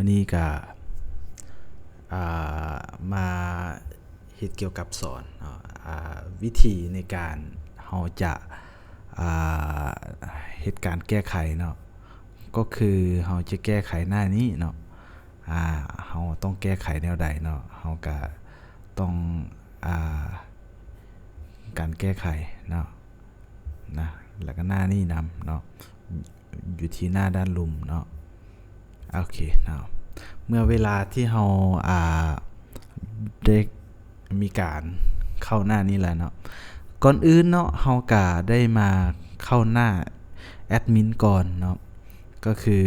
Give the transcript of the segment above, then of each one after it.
ມື້ນີ້ກະ ອ່າ ມາເຮັດກ່ຽວກັບສອນເນາະ ອ່າ ວິທີໃນການເຮົາຈະ ອ່າ ເຮັດການແກ້ໄຂເນາະ ກໍຄືເຮົາຈະແກ້ໄຂໜ້ານີ້ເນາະ ອ່າ ເຮົາຕ້ອງແກ້ໄຂແນວໃດເນາະ ເຮົາກະຕ້ອງ ອ່າ ການແກ້ໄຂເນາະ ນະ ແລ້ວກໍໜ້ານີ້ນຳເນາະ ຢູ່ທີ່ໜ້າດ້ານລຸ່ມເນາະ ໂອເຄເນາະ ເມື່ອເວລາທີ່ເຮົາ ອ່າ ໄດ້ມີການເຂົ້າໜ້ານີ້ແລ້ວເນາະ ກ່ອນອື່ນເນາະ ເຮົາກະໄດ້ມາເຂົ້າໜ້າແອັດມິນກ່ອນເນາະ ກໍຄື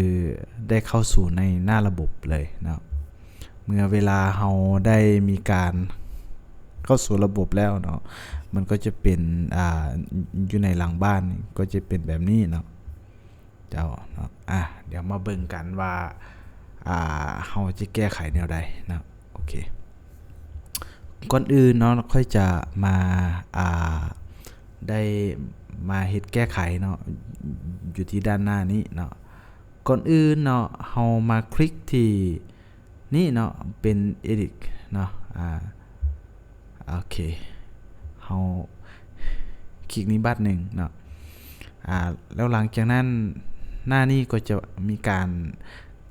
ໄດ້ເຂົ້າສູ່ໃນໜ້າລະບົບເລີຍເນາະ ເມື່ອເວລາເຮົາໄດ້ມີການເຂົ້າສູ່ລະບົບແລ້ວເນາະ ມັນກໍຈະເປັນ ອ່າ ຢູ່ໃນຫຼັງບ້ານກໍຈະເປັນແບບນີ້ເນາະ ເຈົ້າເນາະ ອ່າ ດຽວມາເບິ່ງກັນວ່າ ອ່າ ເຮົາຈະແກ້ໄຂແນວໃດເນາະ ໂອເຄ ກ່ອນອື່ນເນາະ ຂ້ອຍຈະມາ ອ່າ ໄດ້ມາເຮັດແກ້ໄຂເນາະ ຢູ່ທີ່ດ້ານໜ້ານີ້ເນາະ ກ່ອນອື່ນເນາະ ເຮົາມາຄລິກທີ່ນີ້ເນາະ ເປັນ Edit ເນາະ ອ່າ ໂອເຄ ເຮົາຄລິກນີ້ບາດໜຶ່ງເນາະ ອ່າ ແລ້ວຫຼັງຈາກນັ້ນ ໜ້ານີ້ກໍຈະມີການ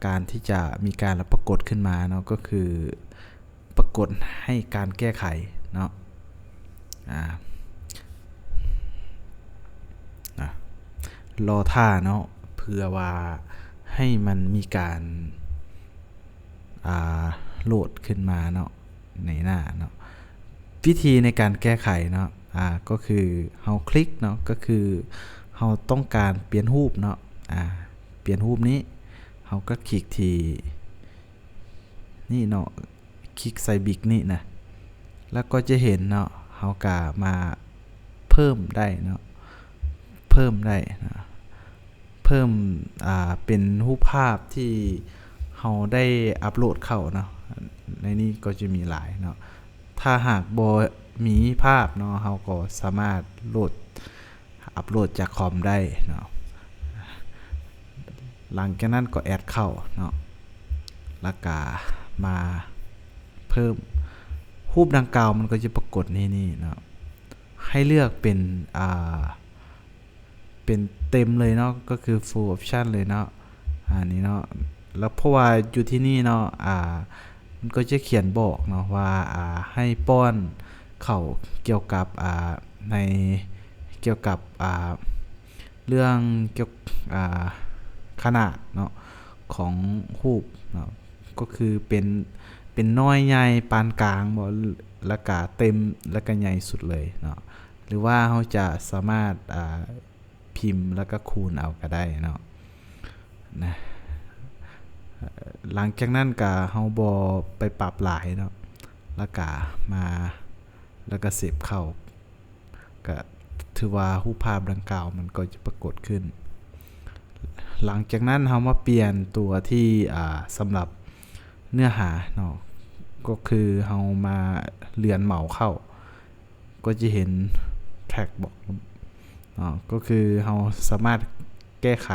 ການທີ່ຈະມີການປາກົດຂຶ້ນມາເນາະ ກໍຄືປາກົດໃຫ້ການແກ້ໄຂເນາະ ອ່າ ນະ ລໍຖ້າເນາະ ເພື່ອວ່າໃຫ້ມັນມີການ ອ່າ ໂຫຼດຂຶ້ນມາເນາະ ໃນໜ້າເນາະ ວິທີໃນການແກ້ໄຂເນາະ ອ່າ ກໍຄືເຮົາຄລິກເນາະ ກໍຄືເຮົາຕ້ອງການປ່ຽນຮູບເນາະ ອ່າ ປ່ຽນຮູບນີ້ ເຮົາກໍຄລິກທີ່ນີ້ເນາະ ຄລິກໃສ່ບິກນີ້ນະ ແລ້ວກໍຈະເຫັນເນາະ ເຮົາກະມາເພີ່ມໄດ້ເນາະ ເພີ່ມໄດ້ເນາະ ເພີ່ມ ອ່າ ເປັນຮູບພາບທີ່ເຮົາໄດ້ອັບໂຫຼດເຂົ້າເນາະ ໃນນີ້ກໍຈະມີຫຼາຍເນາະ ຖ້າຫາກບໍ່ມີພາບເນາະ ເຮົາກໍສາມາດໂຫຼດ ອັບໂຫຼດຈາກຄອມໄດ້ເນາະ ຫຼັງຈາກນັ້ນກໍແອັດເຂົ້າເນາະ ແລ້ວກະມາເພີ່ມ ຮູບດັ່ງກ່າວມັນກໍຈະປາກົດໃນນີ້ເນາະ ໃຫ້ເລືອກເປັນ ອ່າ ເປັນເຕັມເລີຍເນາະ ກໍຄື Full Option ເລີຍເນາະ ອັນນີ້ເນາະ ແລ້ວເພາະວ່າຢູ່ທີ່ນີ້ເນາະ ອ່າ ມັນກໍຈະຂຽນບອກເນາະວ່າ ອ່າ ໃຫ້ປ້ອນເຂົ້າກ່ຽວກັບ ອ່າ ໃນ ກ່ຽວກັບ ອ່າ ເລື່ອງກ່ຽວ ອ່າ ຂະໜາດເນາະ ຂອງຮູບເນາະ ກໍຄືເປັນ ເປັນນ້ອຍ ໃຫຍ່ ປານກາງບໍ ແລ້ວກະເຕັມ ແລ້ວກະໃຫຍ່ສຸດເລີຍເນາະ ຫຼືວ່າເຮົາຈະສາມາດ ອ່າ ພິມແລ້ວກໍຄູນເອົາກໍໄດ້ເນາະ ນະ ຫຼັງຈາກນັ້ນກະເຮົາບໍ່ໄປປັບຫຼາຍເນາະ ແລ້ວກະມາ ແລ້ວກະເຊບເຂົ້າ ກະຖືວ່າຮູບພາບດັ່ງກ່າວມັນກໍຈະປາກົດຂຶ້ນ ຫຼັງຈາກນັ້ນເຮົາມາປ່ຽນຕົວທີ່ ອ່າ ສຳລັບເນື້ອຫາເນາະ ກໍຄືເຮົາມາເລື່ອນເມົາເຂົ້າ ກໍຈະເຫັນ Track Box ເນາະ ກໍຄືເຮົາສາມາດແກ້ໄຂ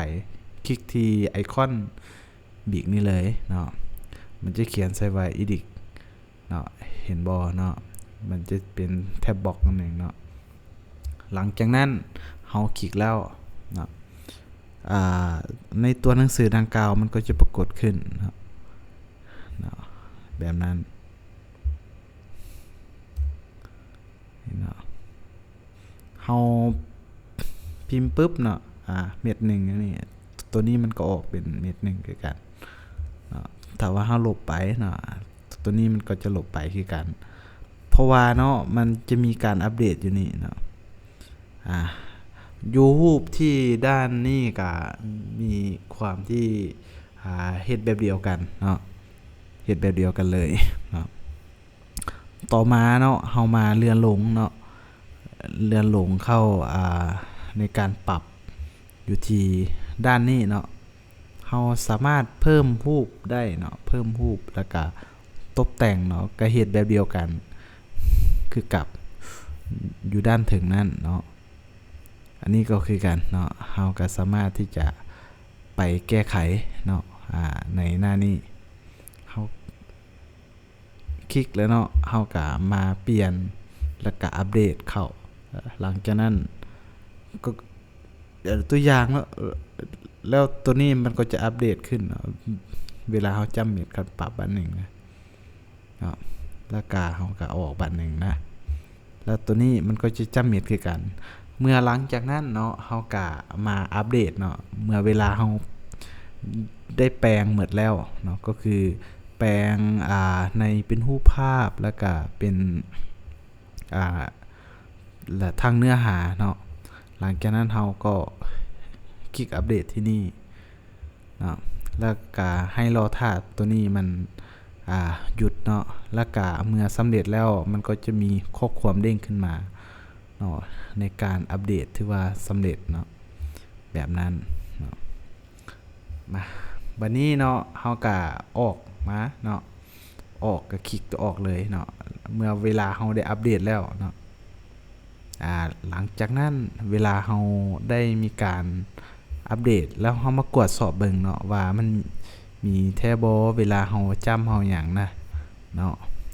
ຄລິກທີ່ໄອຄອນບິກນີ້ເລີຍເນາະ ມັນຈະຂຽນໃສ່ວ່າ Edit ເນາະ ເຫັນບໍ່ເນາະ ມັນຈະເປັນ Text Box ນັ້ນເອງເນາະ ຫຼັງຈາກນັ້ນເຮົາຄລິກແລ້ວເນາະ ອ່າ ໃນຕົວໜັງສືດັ່ງກ່າວມັນກໍຈະປາກົດຂຶ້ນເນາະ ເນາະ ແບບນັ້ນ ເນາະ ເຮົາພິມປຶບເນາະ ອ່າ ເມັດໜຶ່ງອັນນີ້ ຕົວນີ້ມັນກໍອອກເປັນເມັດໜຶ່ງຄືກັນເນາະ ຖ້າວ່າເຮົາລົບໄປເນາະ ຕົວນີ້ມັນກໍຈະລົບໄປຄືກັນ ເພາະວ່າເນາະ ມັນຈະມີການອັບເດດຢູ່ນີ້ເນາະ ອ່າ ຢູ່ຮູບທີ່ດ້ານນີ້ກະມີຄວາມທີ່ ອ່າ ເຮັດແບບດຽວກັນເນາະ ເຮັດແບບດຽວກັນເລີຍເນາະ ຕໍ່ມາເນາະ ເຮົາມາເລື່ອນລົງເນາະ ເລື່ອນລົງເຂົ້າ ອ່າ ໃນການປັບຢູ່ທີ່ດ້ານນີ້ເນາະ ເຮົາສາມາດເພີ່ມຮູບໄດ້ເນາະ ເພີ່ມຮູບ ແລ້ວກະຕົບແຕ່ງເນາະ ກະເຮັດແບບດຽວກັນຄືກັບຢູ່ດ້ານເທິງນັ້ນເນາະ ອັນນີ້ກໍຄືກັນເນາະ ເຮົາກະສາມາດທີ່ຈະໄປແກ້ໄຂເນາະ ອ່າ ໃນໜ້ານີ້ ຄລິກແລ້ວເນາະ ເຮົາກະມາປ່ຽນ ແລ້ວກະອັບເດດເຂົ້າ. ຫຼັງຈາກນັ້ນກໍ ຕົວຢ່າງເນາະ ແລ້ວຕົວນີ້ມັນກໍຈະອັບເດດຂຶ້ນເນາະ ເວລາເຮົາຈ້ຳເມັດຄັນປັບບາດໜຶ່ງນະເນາະ ແລ້ວກະເຮົາກະອອກບາດໜຶ່ງນະ ແລ້ວຕົວນີ້ມັນກໍຈະຈ້ຳເມັດຄືກັນ. ເມື່ອຫຼັງຈາກນັ້ນເນາະ ເຮົາກະມາອັບເດດເນາະ ເມື່ອເວລາເຮົາໄດ້ແປງໝົດແລ້ວເນາະ ກໍຄືແປງ ອ່າ ໃນເປັນຮູບພາບ ແລ້ວກະເປັນ ອ່າ ແລະ ທັງເນື້ອຫາເນາະ. ຫຼັງຈາກນັ້ນເຮົາກໍຄລິກອັບເດດທີ່ນີ້ເນາະ ແລ້ວກະໃຫ້ລໍຖ້າຕົວນີ້ມັນ ອ່າ ຢຸດເນາະ ແລ້ວກະເມື່ອສຳເລັດແລ້ວ ມັນກໍຈະມີຂໍ້ຄວາມເດ້ງຂຶ້ນມາເນາະ ໃນການອັບເດດຖືວ່າສຳເລັດເນາະ ແບບນັ້ນເນາະ. ມາ ບາດນີ້ເນາະ ເຮົາກະອອກມາເນາະ ອອກ ກະຄລິກຕົວອອກເລີຍເນາະ ເມື່ອເວລາເຮົາໄດ້ອັບເດດແລ້ວເນາະ. ອ່າ ຫຼັງຈາກນັ້ນເວລາເຮົາໄດ້ມີການອັບເດດແລ້ວ ເຮົາມາກວດສອບເບິ່ງເນາະ ວ່າມັນມີແທ້ບໍ່ ເວລາເຮົາຈ້ຳເຮົາຫຍັງນະເນາະ.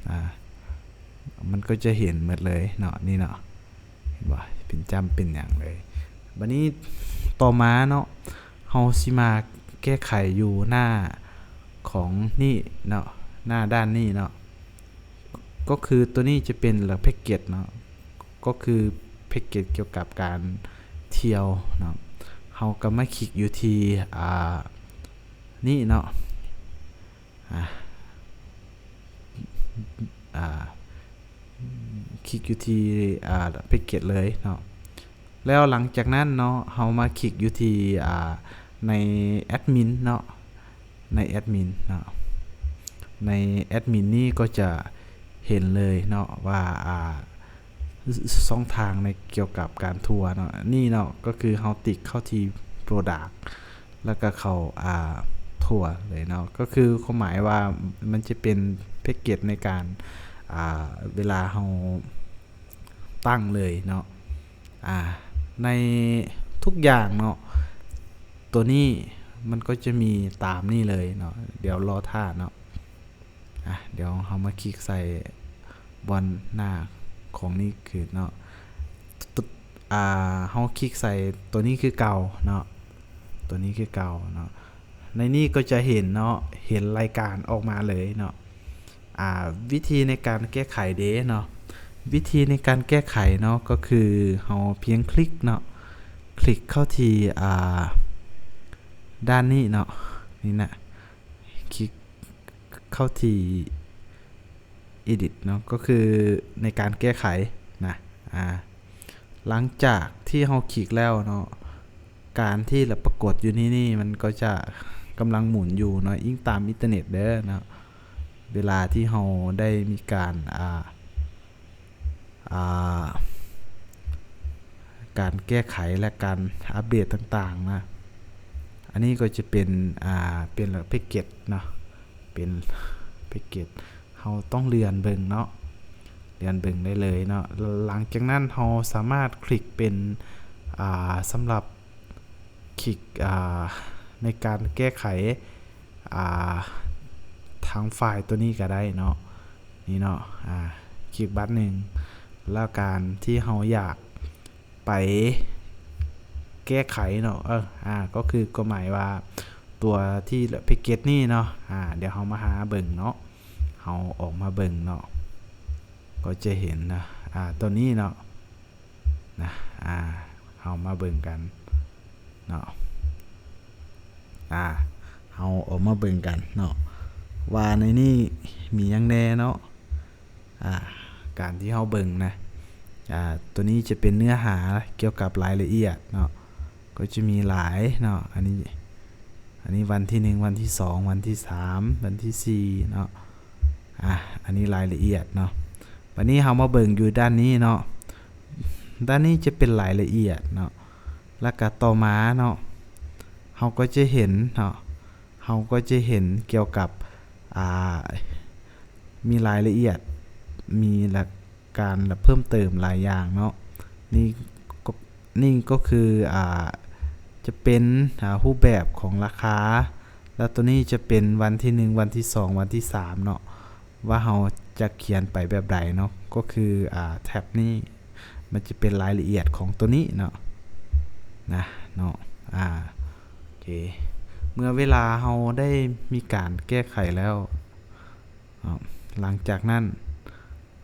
ອ່າ ມັນກໍຈະເຫັນໝົດເລີຍເນາະ ນີ້ເນາະ ເຫັນບໍ່ ເປັນຈ້ຳເປັນຫຍັງເລີຍ. ບາດນີ້ຕໍ່ມາເນາະ ເຮົາຊິມາແກ້ໄຂຢູ່ໜ້າຂອງນີ້ເນາະ ໜ້າດ້ານນີ້ເນາະ ກໍຄືຕົວນີ້ຈະເປັນແພັກເກັດເນາະ ກໍຄືແພັກເກັດກ່ຽວກັບການທ່ຽວເນາະ. ເຮົາກໍມາຄລິກຢູ່ທີ່ ອ່າ ນີ້ເນາະ ອ່າ ອ່າ ຄລິກຢູ່ທີ່ ອ່າ ແພັກເກັດເລີຍເນາະ. ແລ້ວຫຼັງຈາກນັ້ນເນາະ ເຮົາມາຄລິກຢູ່ທີ່ ອ່າ ໃນແອັດມິນເນາະ ໃນແອັດມິນເນາະ ໃນແອັດມິນນີ້ກໍຈະເຫັນເລີຍເນາະວ່າ ອ່າ ຊ່ອງທາງໃນກ່ຽວກັບການທົວເນາະ ນີ້ເນາະ ກໍຄືເຮົາຕິກເຂົ້າທີ່ໂປຣດັກ ແລ້ວກໍເຂົ້າ ອ່າ ທົວເລີຍເນາະ ກໍຄືຄວາມໝາຍວ່າມັນຈະເປັນແພັກເກັດໃນການ ອ່າ ເວລາເຮົາຕັ້ງເລີຍເນາະ. ອ່າ ໃນທຸກຢ່າງເນາະ ຕົວນີ້ມັນກໍຈະມີຕາມນີ້ເລີຍເນາະ ດຽວລໍຖ້າເນາະ. ອ່າ ດຽວເຮົາມາຄລິກໃສ່ບ່ອນໜ້າຂອງນີ້ຄືເນາະ ອ່າ ເຮົາຄລິກໃສ່ຕົວນີ້ຄືເກົ່າເນາະ ຕົວນີ້ຄືເກົ່າເນາະ. ໃນນີ້ກໍຈະເຫັນເນາະ ເຫັນລາຍການອອກມາເລີຍເນາະ. ອ່າ ວິທີໃນການແກ້ໄຂເດ້ເນາະ ວິທີໃນການແກ້ໄຂເນາະ ກໍຄືເຮົາພຽງຄລິກເນາະ ຄລິກເຂົ້າທີ່ ອ່າ ດ້ານນີ້ເນາະ ນີ້ນະ ຄລິກເຂົ້າທີ່ Edit ເນາະ ກໍຄືໃນການແກ້ໄຂນະ. ອ່າ ຫຼັງຈາກທີ່ເຮົາຄລິກແລ້ວເນາະ ການທີ່ລະປາກົດຢູ່ໃນນີ້ ມັນກໍຈະກຳລັງໝູນຢູ່ເນາະ ອີງຕາມອິນເຕີເນັດເດີເນາະ ເວລາທີ່ເຮົາໄດ້ມີການ ອ່າ ອ່າ ການແກ້ໄຂ ແລະ ການອັບເດດຕ່າງໆນະ. ອັນນີ້ກໍຈະເປັນ ອ່າ ເປັນແພັກເກັດເນາະ ເປັນແພັກເກັດ ເຮົາຕ້ອງເລື່ອນເບິ່ງເນາະ ເລື່ອນເບິ່ງໄດ້ເລີຍເນາະ. ຫຼັງຈາກນັ້ນເຮົາສາມາດຄລິກເປັນ ອ່າ ສຳລັບ ຄລິກ ອ່າ ໃນການແກ້ໄຂ ອ່າ ທາງໄຟລ໌ຕົວນີ້ກໍໄດ້ເນາະ ນີ້ເນາະ. ອ່າ ຄລິກບາດໜຶ່ງ ແລ້ວການທີ່ເຮົາຢາກໄປແກ້ໄຂເນາະ ເອີ ອ່າ ກໍຄື ກໍໝາຍວ່າຕົວທີ່ແພັກເກັດນີ້ເນາະ. ອ່າ ດຽວເຮົາມາຫາເບິ່ງເນາະ ເຮົາອອກມາເບິ່ງເນາະ ກໍຈະເຫັນນະ ອ່າ ຕົວນີ້ເນາະ ນະ ອ່າ ເຮົາມາເບິ່ງກັນເນາະ ອ່າ ເຮົາອອກມາເບິ່ງກັນເນາະ ວ່າໃນນີ້ມີຫຍັງແດ່ເນາະ. ອ່າ ການທີ່ເຮົາເບິ່ງນະ ອ່າ ຕົວນີ້ຈະເປັນເນື້ອຫາກ່ຽວກັບລາຍລະອຽດເນາະ ກໍຈະມີຫຼາຍເນາະ ອັນນີ້ ອັນນີ້ວັນທີໜຶ່ງ ວັນທີສອງ ວັນທີສາມ ວັນທີສີ່ເນາະ. ອ່າ ອັນນີ້ລາຍລະອຽດເນາະ. ບາດນີ້ເຮົາມາເບິ່ງຢູ່ດ້ານນີ້ເນາະ ດ້ານນີ້ຈະເປັນລາຍລະອຽດເນາະ ແລ້ວກະຕໍ່ມາເນາະ ເຮົາກໍຈະເຫັນເນາະ ເຮົາກໍຈະເຫັນກ່ຽວກັບ ອ່າ ມີລາຍລະອຽດ ມີລະ ການເພີ່ມເຕີມຫຼາຍຢ່າງເນາະ. ນີ້ກໍ ນີ້ກໍຄື ອ່າ ຈະເປັນ ອ່າ ຮູບແບບຂອງລາຄາ ແລ້ວຕົວນີ້ຈະເປັນວັນທີໜຶ່ງ ວັນທີສອງ ວັນທີສາມເນາະ. ວ່າເຮົາຈະຂຽນໄປແບບໃດເນາະ ກໍຄື ອ່າ ແທັບນີ້ ມັນຈະເປັນລາຍລະອຽດຂອງໂຕນີ້ເນາະ ນະເນາະ ອ່າ ໂອເຄ ເມື່ອເວລາເຮົາໄດ້ມີການແກ້ໄຂແລ້ວເນາະ ຫຼັງຈາກນັ້ນ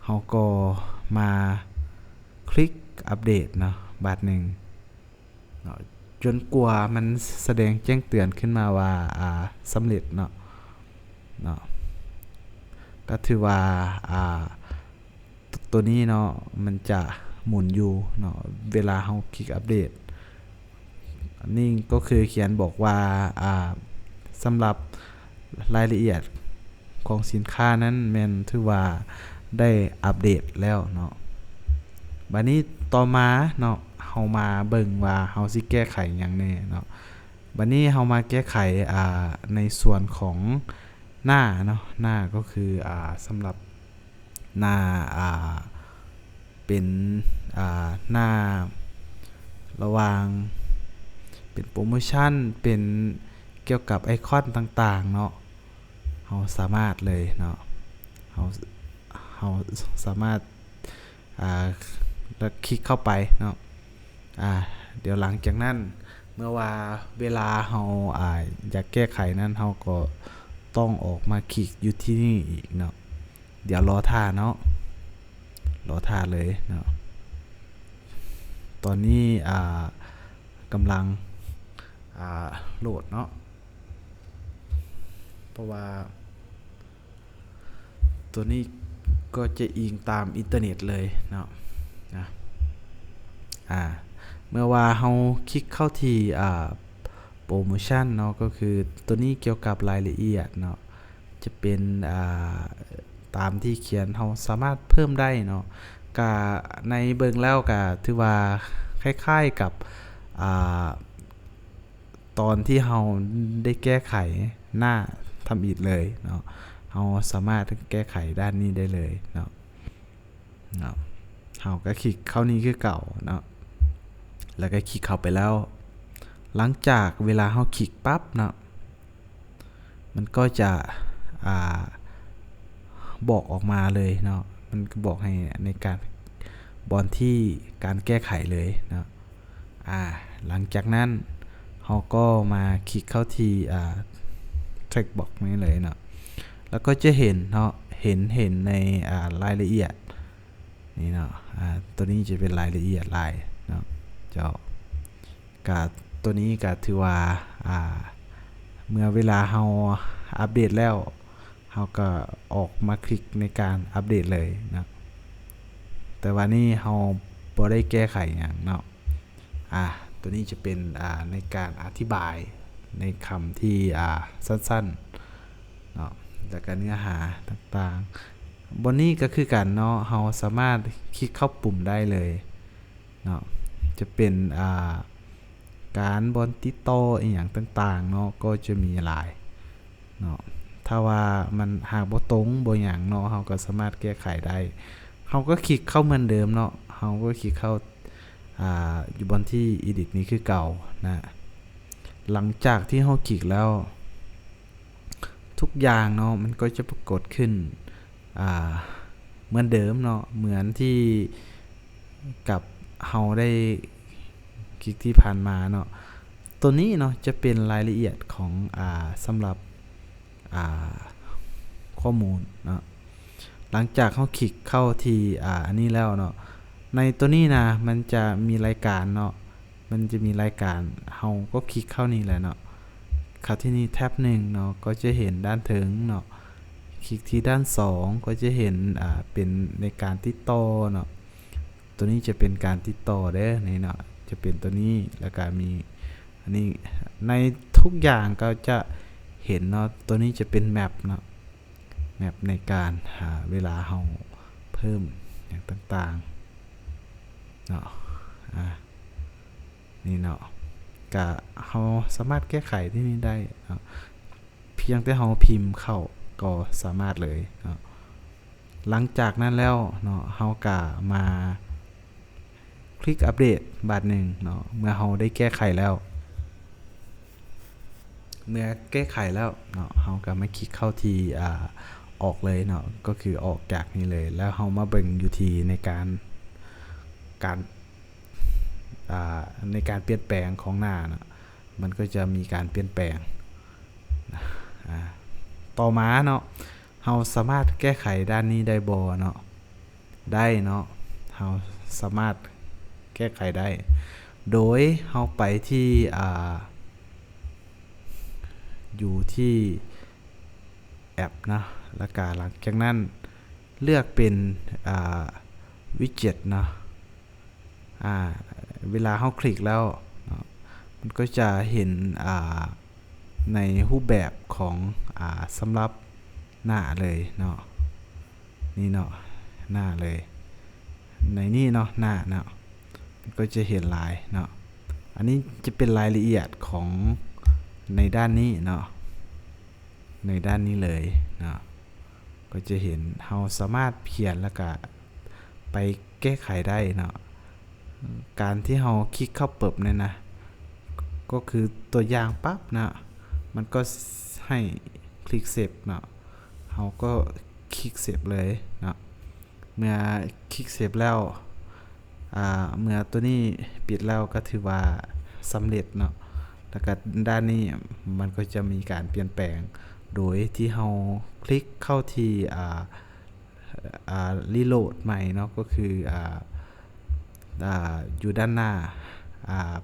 ເຮົາກໍມາຄລິກອັບເດດເນາະ ບາດໜຶ່ງ ເນາະ ຈົນກວ່າມັນສະແດງແຈ້ງເຕືອນຂຶ້ນມາວ່າ ອ່າ ສຳເລັດເນາະ ເນາະ ກໍຖືວ່າ ອ່າ ໂຕນີ້ເນາະ ມັນຈະໝູນຢູ່ເນາະ ເວລາເຮົາຄລິກອັບເດດ. ອັນນີ້ກໍຄືຂຽນບອກວ່າ ອ່າ ສຳລັບລາຍລະອຽດຂອງສິນຄ້ານັ້ນແມ່ນຖືວ່າໄດ້ອັບເດດແລ້ວເນາະ. ບາດນີ້ຕໍ່ມາເນາະ ເຮົາມາເບິ່ງວ່າເຮົາຊິແກ້ໄຂຫຍັງແດ່ເນາະ. ບາດນີ້ເຮົາມາແກ້ໄຂ ອ່າ ໃນສ່ວນຂອງໜ້າເນາະ ໜ້າກໍຄື ອ່າ ສຳລັບ ໜ້າ ອ່າ ເປັນ ອ່າ ໜ້າລະຫວ່າງເປັນໂປຣໂມຊັນ ເປັນກ່ຽວກັບໄອຄອນຕ່າງໆເນາະ ເຮົາສາມາດເລີຍເນາະ ເຮົາ ເຮົາສາມາດ ອ່າ ຄລິກເຂົ້າໄປເນາະ. ອ່າ ດຽວຫຼັງຈາກນັ້ນ ເມື່ອວ່າເວລາເຮົາ ອ່າ ຢາກແກ້ໄຂນັ້ນ ເຮົາກໍຕ້ອງອອກມາຄລິກຢູ່ທີ່ນີ້ອີກເນາະ. ດຽວລໍຖ້າເນາະ ລໍຖ້າເລີຍເນາະ. ຕອນນີ້ ອ່າ ກຳລັງ ອ່າ ໂຫຼດເນາະ ເພາະວ່າ ຕົວນີ້ກໍຈະອີງຕາມອິນເຕີເນັດເລີຍເນາະ ນະ ອ່າ ເມື່ອວ່າເຮົາຄລິກເຂົ້າທີ່ ອ່າ ໂປຣໂມຊັນເນາະ ກໍຄືຕົວນີ້ກ່ຽວກັບລາຍລະອຽດເນາະ ຈະເປັນ ອ່າ ຕາມທີ່ຂຽນ ເຮົາສາມາດເພີ່ມໄດ້ເນາະ. ກະໃນເບິ່ງແລ້ວກະຖືວ່າຄ້າຍໆກັບ ອ່າ ຕອນທີ່ເຮົາໄດ້ແກ້ໄຂໜ້າທຳອິດເລີຍເນາະ ເຮົາສາມາດແກ້ໄຂດ້ານນີ້ໄດ້ເລີຍເນາະ ເນາະ ເຮົາກໍຄລິກເຂົ້ານີ້ຄືເກົ່າເນາະ ແລ້ວກໍຄລິກເຂົ້າໄປແລ້ວ ຫຼັງຈາກເວລາເຮົາຄລິກປັບເນາະ ມັນກໍຈະ ອ່າ ບອກອອກມາເລີຍເນາະ ມັນກໍບອກໃຫ້ໃນການ ບ່ອນທີ່ການແກ້ໄຂເລີຍເນາະ. ອ່າ ຫຼັງຈາກນັ້ນເຮົາກໍມາຄລິກເຂົ້າທີ່ ອ່າ ເທັກບັອກນີ້ເລີຍເນາະ ແລ້ວກໍຈະເຫັນເນາະ ເຫັນ ເຫັນໃນ ອ່າ ລາຍລະອຽດນີ້ເນາະ ອ່າ ຕົວນີ້ຈະເປັນລາຍລະອຽດຫຼາຍເນາະ ເຈົ້າ. ກະ ຕົວນີ້ກະຖືວ່າ ອ່າ ເມື່ອເວລາເຮົາອັບເດດແລ້ວ ເຮົາກໍອອກມາຄລິກໃນການອັບເດດເລີຍເນາະ ແຕ່ວ່ານີ້ເຮົາບໍ່ໄດ້ແກ້ໄຂຫຍັງເນາະ. ອ່າ ຕົວນີ້ຈະເປັນ ອ່າ ໃນການອະທິບາຍໃນຄຳທີ່ ອ່າ ສັ້ນໆເນາະ ແລ້ວກະເນື້ອຫາຕ່າງໆ. ບ່ອນນີ້ກໍຄືກັນເນາະ ເຮົາສາມາດຄລິກເຂົ້າປຸ່ມໄດ້ເລີຍ ເນາະ ຈະເປັນ ອ່າ ການບ່ອນຕິດຕໍ່ອີ່ຫຍັງຕ່າງໆເນາະ ກໍຈະມີຫຼາຍເນາະ. ຖ້າວ່າມັນຫາກບໍ່ຕົງບໍ່ຫຍັງເນາະ ເຮົາກໍສາມາດແກ້ໄຂໄດ້ ເຮົາກໍຄລິກເຂົ້າເໝືອນເດີມເນາະ ເຮົາກໍຄລິກເຂົ້າ ອ່າ ຢູ່ບ່ອນທີ່ Edit ນີ້ຄືເກົ່ານະ. ຫຼັງຈາກທີ່ເຮົາຄລິກແລ້ວ ທຸກຢ່າງເນາະ ມັນກໍຈະປາກົດຂຶ້ນ ອ່າ ເໝືອນເດີມເນາະ ເໝືອນທີ່ກັບເຮົາໄດ້ຄລິກທີ່ຜ່ານມາເນາະ. ຕົວນີ້ເນາະ ຈະເປັນລາຍລະອຽດຂອງ ອ່າ ສຳລັບ ອ່າ ຂໍ້ມູນເນາະ. ຫຼັງຈາກເຮົາຄລິກເຂົ້າທີ່ ອ່າ ອັນນີ້ແລ້ວເນາະ ໃນຕົວນີ້ນະ ມັນຈະມີລາຍການເນາະ ມັນຈະມີລາຍການ ເຮົາກໍຄລິກເຂົ້ານີ້ແຫຼະເນາະ ເຂົ້າທີ່ນີ້ແທັບໜຶ່ງເນາະ ກໍຈະເຫັນດ້ານເທິງເນາະ ຄລິກທີ່ດ້ານສອງ ກໍຈະເຫັນ ອ່າ ເປັນໃນການຕິດຕໍ່ເນາະ. ຕົວນີ້ຈະເປັນການຕິດຕໍ່ເດີ ນີ້ເນາະ ຈະເປັນຕົວນີ້ ແລ້ວກະມີອັນນີ້ ໃນທຸກຢ່າງກໍຈະເຫັນເນາະ. ຕົວນີ້ຈະເປັນແມັບເນາະ ແມັບໃນການ ອ່າ ເວລາເຮົາເພີ່ມຫຍັງຕ່າງໆເນາະ ອ່າ ນີ້ເນາະ ກະເຮົາສາມາດແກ້ໄຂທີ່ນີ້ໄດ້ເນາະ ພຽງແຕ່ເຮົາພິມເຂົ້າກໍສາມາດເລີຍເນາະ. ຫຼັງຈາກນັ້ນແລ້ວເນາະ ເຮົາກະມາຄລິກອັບເດດບາດໜຶ່ງເນາະ ເມື່ອເຮົາໄດ້ແກ້ໄຂແລ້ວ ເມື່ອແກ້ໄຂແລ້ວເນາະ ເຮົາກໍມາຄລິກເຂົ້າທີ່ ອ່າ ອອກເລີຍເນາະ ກໍຄືອອກຈາກນີ້ເລີຍ ແລ້ວເຮົາມາເບິ່ງຢູ່ທີ່ໃນການ ການ ອ່າ ໃນການປ່ຽນແປງຂອງໜ້າເນາະ ມັນກໍຈະມີການປ່ຽນແປງ ອ່າ ຕໍ່ມາເນາະ ເຮົາສາມາດແກ້ໄຂດ້ານນີ້ໄດ້ບໍ່ເນາະ? ໄດ້ເນາະ ເຮົາສາມາດແກ້ໄຂໄດ້ ໂດຍເຮົາໄປທີ່ ອ່າ ຢູ່ທີ່ແອັບເນາະ ແລ້ວກະຫຼັງຈາກນັ້ນເລືອກເປັນ ອ່າ ວິດເຈັດເນາະ ອ່າ ເວລາເຮົາຄລິກແລ້ວເນາະ ມັນກໍຈະເຫັນ ອ່າ ໃນຮູບແບບຂອງ ອ່າ ສຳລັບໜ້າເລີຍເນາະ ນີ້ເນາະ ໜ້າເລີຍ ໃນນີ້ເນາະ ໜ້າເນາະ ມັນກໍຈະເຫັນຫຼາຍເນາະ ອັນນີ້ຈະເປັນລາຍລະອຽດຂອງໃນດ້ານນີ້ເນາະ ໃນດ້ານນີ້ເລີຍເນາະ ກໍຈະເຫັນເຮົາສາມາດຂຽນແລ້ວກະໄປແກ້ໄຂໄດ້ເນາະ ການທີ່ເຮົາຄລິກເຂົ້າປຶບນີ້ນະ ກໍຄືຕົວຢ່າງປັບເນາະ ມັນກໍໃຫ້ຄລິກເຊບເນາະ ເຮົາກໍຄລິກເຊບເລີຍເນາະ ເມື່ອຄລິກເຊບແລ້ວ ອ່າ ເມື່ອຕົວນີ້ປິດແລ້ວກໍຖືວ່າສຳເລັດເນາະ ແລ້ວກໍດ້ານນີ້ມັນກໍຈະມີການປ່ຽນແປງ ໂດຍທີ່ເຮົາຄລິກເຂົ້າທີ່ ອ່າ ອ່າ ຣີໂຫຼດໃໝ່ເນາະ ກໍຄື ອ່າ ອ່າ ຢູ່ດ້ານໜ້າ ອ່າ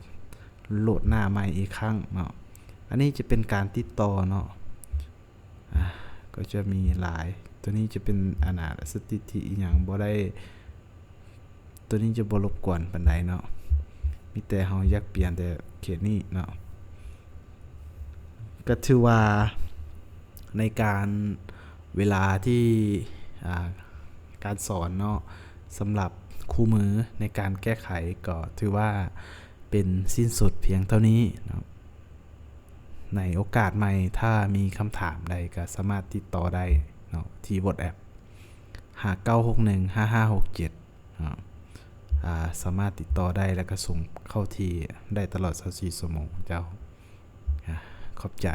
ໂຫຼດໜ້າໃໝ່ອີກຄັ້ງເນາະ ອັນນີ້ຈະເປັນການຕິດຕໍ່ເນາະ ອ່າ ກໍຈະມີຫຼາຍ ຕົວນີ້ຈະເປັນ ອັນນ່າ ສະຖິຕິອີ່ຫຍັງບໍ່ໄດ້ ຕົວນີ້ຈະບໍ່ລົບກວນປານໃດເນາະ ມີແຕ່ເຮົາຢາກປ່ຽນແຕ່ເຂດນີ້ເນາະ ກໍຖືວ່າໃນການ ເວລາທີ່ ອ່າ ການສອນເນາະ ສຳລັບຄູ່ມືໃນການແກ້ໄຂ ກໍຖືວ່າເປັນສິ້ນສຸດພຽງເທົ່ານີ້ເນາະ ໃນໂອກາດໃໝ່ ຖ້າມີຄຳຖາມໃດກໍສາມາດຕິດຕໍ່ໄດ້ເນາະ ທີ່ WhatsApp ຫ້າເກົ້າຫົກໜຶ່ງຫ້າຫ້າຫົກເຈັດ ເນາະ ອ່າ ສາມາດຕິດຕໍ່ໄດ້ ແລ້ວກໍສົ່ງເຂົ້າທີ່ໄດ້ຕະຫຼອດຊາວສີ່ຊົ່ວໂມງເຈົ້າ. ອ່າ ຂອບໃຈ.